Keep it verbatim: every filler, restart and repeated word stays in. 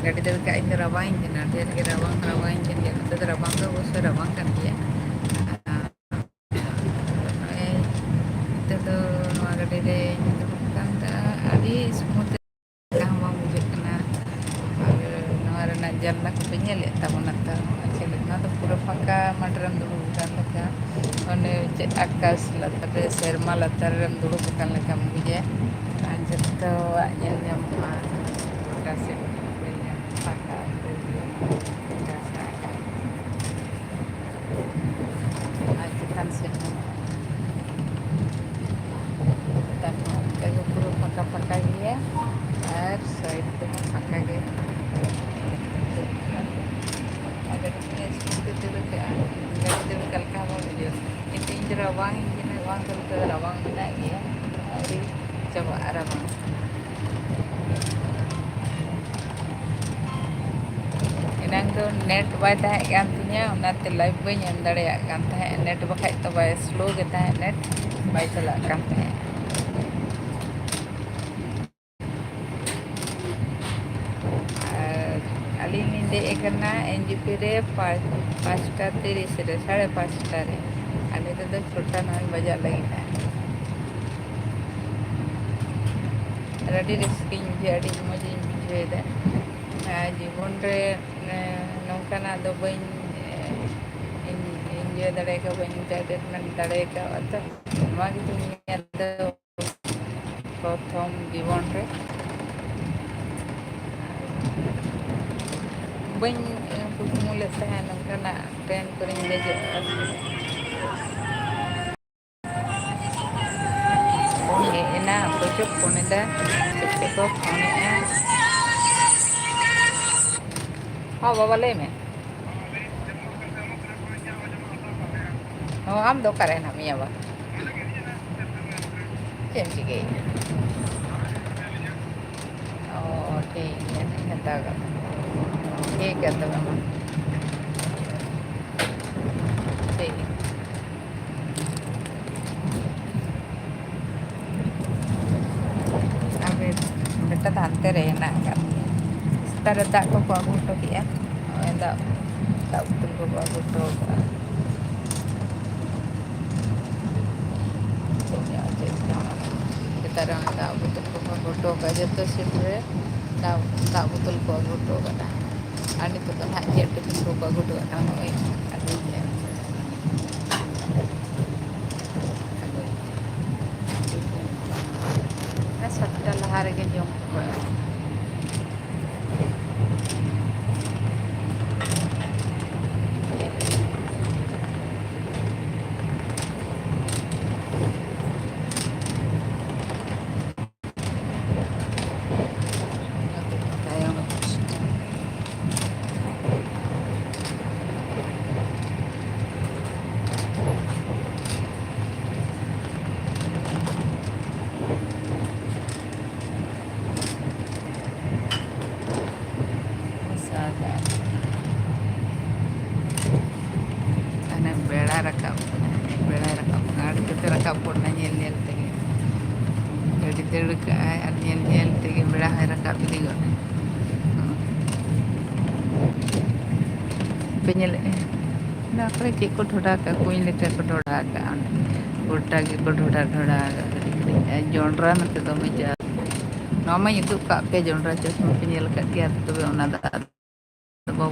ᱜᱟᱹᱰᱤ ᱫᱟᱹᱲ ᱠᱟᱜ ᱤᱧ ᱫᱚ ᱨᱟᱵᱟᱝ ᱤᱧ ᱠᱟᱱᱟ, ᱰᱷᱮᱨ ᱜᱮ ᱨᱟᱵᱟᱝ, ᱨᱟᱵᱟᱝ ᱤᱧ ᱠᱟᱱ ᱜᱮᱭᱟ᱾ ᱱᱚᱛᱮ ᱫᱚ ᱨᱟᱵᱟᱝ ᱫᱚ ᱚᱵᱚᱥᱥᱳᱭ ᱨᱟᱵᱟᱝ ᱠᱟᱱ ᱜᱮᱭᱟ᱾ ᱱᱚᱜᱼᱚᱭ ᱱᱤᱛᱚᱜ ᱫᱚ ᱱᱚᱣᱟ ᱜᱟᱹᱰᱤ ᱨᱮ ᱫᱩᱲᱩᱵ ᱠᱟᱱ ᱛᱮ ᱟᱹᱰᱤ smooth ᱦᱚᱸ ᱵᱟᱝ ᱵᱩᱡᱷᱟᱹᱜ ᱠᱟᱱᱟ᱾ ᱟᱨ ᱱᱚᱣᱟ ᱨᱮᱱᱟᱜ ᱡᱟᱱᱞᱟ ᱠᱚᱯᱮ ᱧᱮᱞᱮᱫ ᱛᱟᱵᱚᱱᱟ ᱛᱚ? ᱟᱪᱪᱷᱟ, ᱱᱚᱣᱟ ᱫᱚ ᱯᱩᱨᱟᱹ ᱯᱷᱟᱸᱠᱟ ᱢᱟᱴᱷ ᱨᱮᱢ ᱫᱩᱲᱩᱵ ᱟᱠᱟᱱ ᱞᱮᱠᱟ, ᱚᱱᱮ ᱪᱮᱫ ᱟᱠᱟᱥ ᱞᱟᱛᱟᱨ ᱨᱮ, ᱥᱮᱨᱢᱟ ᱞᱟᱛᱟᱨ ᱨᱮᱢ ᱫᱩᱲᱩᱵ ᱟᱠᱟᱱ ᱞᱮᱠᱟᱢ ᱵᱩᱡᱟ᱾ ᱟᱨ ᱡᱚᱛᱚᱣᱟᱜ ᱧᱮᱞ ᱧᱟᱢᱚᱜᱼᱟ, ᱜᱚᱴᱟ ᱥᱮᱫ ᱯᱷᱟᱸᱠᱟ ᱩᱛᱟᱹᱨ ᱜᱮᱭᱟ᱾ ᱟᱨ ᱪᱮᱛᱟᱱ ᱥᱮᱫ ᱦᱚᱸ, ᱪᱮᱛᱟᱱ ᱦᱚᱸ ᱚᱱᱠᱟ ᱜᱮ ᱯᱩᱨᱟᱹ ᱯᱷᱟᱸᱠᱟ ᱯᱷᱟᱸᱠᱟ ᱜᱮᱭᱟ᱾ ᱟᱨ side ᱛᱮᱦᱚᱸ ᱯᱷᱟᱸᱠᱟ ᱜᱮ᱾ ᱟᱫᱚ ᱱᱤᱭᱟᱹ ᱥᱠᱩᱞ ᱛᱮ ᱫᱟᱹᱲ ᱠᱟᱜᱼᱟ, ᱜᱟᱹᱰᱤ ᱫᱟᱹᱲ ᱠᱟᱜ ᱞᱮᱠᱟ ᱦᱚᱸ ᱵᱟᱝ ᱵᱩᱡᱷᱟᱹᱜᱼᱟ᱾ ᱠᱤᱱᱛᱩ ᱤᱧ ᱫᱚ ᱨᱟᱵᱟᱝ ᱤᱧ ᱠᱟᱱᱟ, ᱵᱟᱝ ᱫᱟᱹᱲ ᱠᱟᱛᱮ ᱨᱟᱵᱟᱝ ᱢᱮᱱᱟᱜ ᱜᱮᱭᱟ, ᱟᱹᱣᱨᱤ ᱪᱟᱵᱟᱜᱼᱟ ᱨᱟᱵᱟᱝ᱾ ᱮᱱᱟᱝ ᱫᱚ net ᱵᱟᱭ ᱛᱟᱦᱮᱸ ᱠᱟᱱ ᱛᱤᱧᱟᱹ, ᱚᱱᱟᱛᱮ live ᱵᱟᱹᱧ ᱮᱢ ᱫᱟᱲᱮᱭᱟᱜ ᱠᱟᱱ ᱛᱟᱦᱮᱸᱫ᱾ Net ᱵᱟᱠᱷᱟᱡ ᱛᱚ ᱵᱟᱭ slow ᱜᱮ ᱛᱟᱦᱮᱸᱫ, net ᱵᱟᱭ ᱪᱟᱞᱟᱜ ᱠᱟᱱ ᱛᱟᱦᱮᱸᱫ᱾ ᱟᱨ ᱟᱹᱞᱤᱧ ᱞᱤᱧ ᱫᱮᱡ ᱟᱠᱟᱱᱟ NJP ᱨᱮ ᱯᱟᱸᱪ, ᱯᱟᱸᱪᱴᱟ ᱛᱤᱨᱤᱥ ᱨᱮ, ᱥᱟᱲᱮ ᱯᱟᱸᱪᱴᱟ ᱨᱮ᱾ ᱟᱨ ᱱᱤᱛᱚᱜ ᱫᱚ ᱪᱷᱚᱴᱟ ᱱᱚᱜᱼᱚᱭ ᱵᱟᱡᱟᱜ ᱞᱟᱹᱜᱤᱫᱼᱟ᱾ ᱟᱨ ᱟᱹᱰᱤ ᱨᱟᱹᱥᱠᱟᱹᱧ ᱵᱩᱡᱷᱟᱹᱣᱟ, ᱟᱹᱰᱤ ᱢᱚᱡᱽ ᱤᱧ ᱵᱩᱡᱷᱟᱹᱣᱮᱫᱟ᱾ ᱟᱨ ᱡᱤᱵᱚᱱ ᱨᱮ, ᱮ, ᱱᱚᱝᱠᱟᱱᱟᱜ ᱫᱚ ᱵᱟᱹᱧ, ᱮ, enjoy ᱫᱟᱲᱮ ᱠᱟᱣᱟ, ᱵᱟᱹᱧ entertainment ᱫᱟᱲᱮ ᱠᱟᱣᱟ᱾ ᱛᱚ ᱱᱚᱣᱟ ᱜᱮᱛᱚᱧ ᱧᱮᱞ ᱫᱚ ᱯᱨᱚᱛᱷᱚᱢ ᱡᱤᱵᱚᱱ ᱨᱮ᱾ ᱵᱟᱹᱧ, ᱮ, ᱠᱩᱠᱢᱩ ᱞᱮᱫ ᱛᱟᱦᱮᱸᱫ ᱱᱚᱝᱠᱟᱱᱟᱜ train ᱠᱚᱨᱮᱧ ᱫᱮᱡᱚᱜᱼᱟ᱾ ᱯᱷᱳᱱ ᱦᱮᱡ ᱮᱱᱟ, ᱚᱠᱚᱭ ᱪᱚ ᱯᱷᱳᱱ ᱮᱫᱟ, ᱪᱮᱫ ᱪᱚ ᱠᱚ ᱯᱷᱳᱱ ᱮᱫᱟ᱾ ᱦᱚᱸ ᱵᱟᱵᱟ, ᱞᱟᱹᱭ ᱢᱮ᱾ ᱦᱚᱸ, ᱟᱢ ᱫᱚ ᱚᱠᱟᱨᱮ ᱦᱮᱱᱟᱜ ᱢᱮᱭᱟ ᱵᱟ? ᱪᱮᱫ ᱮᱢ ᱪᱤᱠᱟᱹᱭᱮᱫᱼᱟ? ᱚ, ᱴᱷᱤᱠ ᱜᱮᱭᱟ, ᱦᱟᱛᱟᱣ ᱠᱟᱜ ᱢᱮ᱾ ᱴᱷᱤᱠ ᱜᱮᱭᱟ ᱛᱚᱵᱮ ᱢᱟ᱾ ᱴᱷᱤᱠ ᱜᱮᱭᱟ᱾ ᱟᱨ ᱵᱮ-, ᱵᱮᱴᱟ ᱫᱚ ᱦᱟᱱᱛᱮ ᱨᱮ ᱦᱮᱱᱟᱜ ᱟᱠᱟᱫ ᱛᱤᱧᱟᱹ᱾ ᱚᱠᱟᱨᱮ ᱫᱟᱜ ᱠᱚᱠᱚ ᱟᱹᱜᱩ ᱦᱚᱴᱚ ᱠᱮᱜᱼᱟ᱾ ᱱᱚᱜᱼᱚᱭ ᱫᱟᱜ, ᱫᱟᱜ ᱵᱳᱛᱚᱞ ᱠᱚᱠᱚ ᱟᱹᱜᱩ ᱦᱚᱴᱚ ᱠᱟᱜᱼᱟ᱾ ᱱᱤᱛᱚᱜ ᱧᱚᱜ ᱪᱮᱫ ᱠᱟᱱᱟ? ᱱᱮᱛᱟᱨ ᱚᱱᱟ ᱫᱟᱜ ᱵᱳᱛᱚᱞ ᱠᱚᱠᱚ ᱟᱹᱜᱩ ᱦᱚᱴᱚ ᱠᱟᱜᱼᱟ, ᱡᱚᱛᱚ ᱥᱤᱴ ᱨᱮ ᱫᱟᱜ, ᱫᱟᱜ ᱵᱳᱛᱚᱞ ᱠᱚ ᱟᱹᱜᱩ ᱦᱚᱴᱚ ᱠᱟᱜᱼᱟ᱾ ᱟᱨ ᱱᱤᱛᱚᱜ ᱫᱚ ᱱᱟᱦᱟᱜ ᱪᱮᱫ ᱴᱤᱯᱷᱤᱱ ᱠᱚᱠᱚ ᱟᱹᱜᱩ ᱦᱚᱴᱚ ᱠᱟᱜ ᱠᱟᱱᱟ? ᱱᱚᱜᱼᱚᱭ ᱟᱹᱜᱩᱭ ᱜᱮᱭᱟ᱾ ᱥᱟᱛᱴᱟ ᱞᱟᱦᱟ ᱨᱮᱜᱮ ᱡᱚᱢ ᱠᱚ᱾ ᱦᱟᱱᱮ ᱵᱮᱲᱟ ᱨᱟᱠᱟᱵ ᱠᱟᱱᱟ, ᱵᱮᱲᱟᱭ ᱨᱟᱠᱟᱵ ᱠᱟᱱᱟ, ᱟᱹᱰᱤ ᱠᱟᱛᱮ ᱨᱟᱠᱟᱵ ᱜᱚᱫ ᱮᱱᱟ ᱧᱮᱞ ᱧᱮᱞ ᱛᱮᱜᱮ᱾ ᱟᱹᱰᱤ ᱫᱟᱹᱲ ᱠᱟᱜᱼᱟᱭ ᱟᱨ ᱧᱮᱞ ᱧᱮᱞ ᱛᱮᱜᱮ ᱵᱮᱲᱟ ᱦᱚᱸᱭ ᱨᱟᱠᱟᱵ ᱤᱫᱤ ᱜᱚᱫ ᱮᱱᱟ᱾ ᱯᱮ ᱧᱮᱞᱮᱫᱼᱟ? ᱚᱱᱟ ᱠᱚᱨᱮ ᱪᱮᱫ ᱠᱚ ᱰᱷᱚᱰᱟ ᱠᱟᱜᱼᱟ? ᱠᱩᱧ ᱞᱮᱠᱟ ᱠᱚ ᱰᱷᱚᱰᱟ ᱠᱟᱜᱼᱟ᱾ ᱚᱸᱰᱮ ᱜᱚᱴᱟ ᱜᱮᱠᱚ ᱰᱷᱚᱰᱟ, ᱰᱷᱚᱰᱟ ᱠᱟᱜᱼᱟ ᱠᱟᱹᱴᱤᱡ ᱠᱟᱹᱴᱤᱡ᱾ ᱟᱨ ᱡᱚᱱᱰᱨᱟ ᱱᱚᱛᱮ ᱫᱚᱢᱮ ᱪᱟᱥ᱾ ᱱᱚᱣᱟ ᱢᱟᱧ ᱩᱫᱩᱜ ᱠᱟᱜ ᱯᱮ, ᱡᱚᱱᱰᱨᱟ ᱪᱟᱥ ᱢᱟᱯᱮ ᱧᱮᱞ ᱟᱠᱟᱫ ᱜᱮᱭᱟ, ᱛᱚᱵᱮ ᱚᱱᱟ ᱫᱚ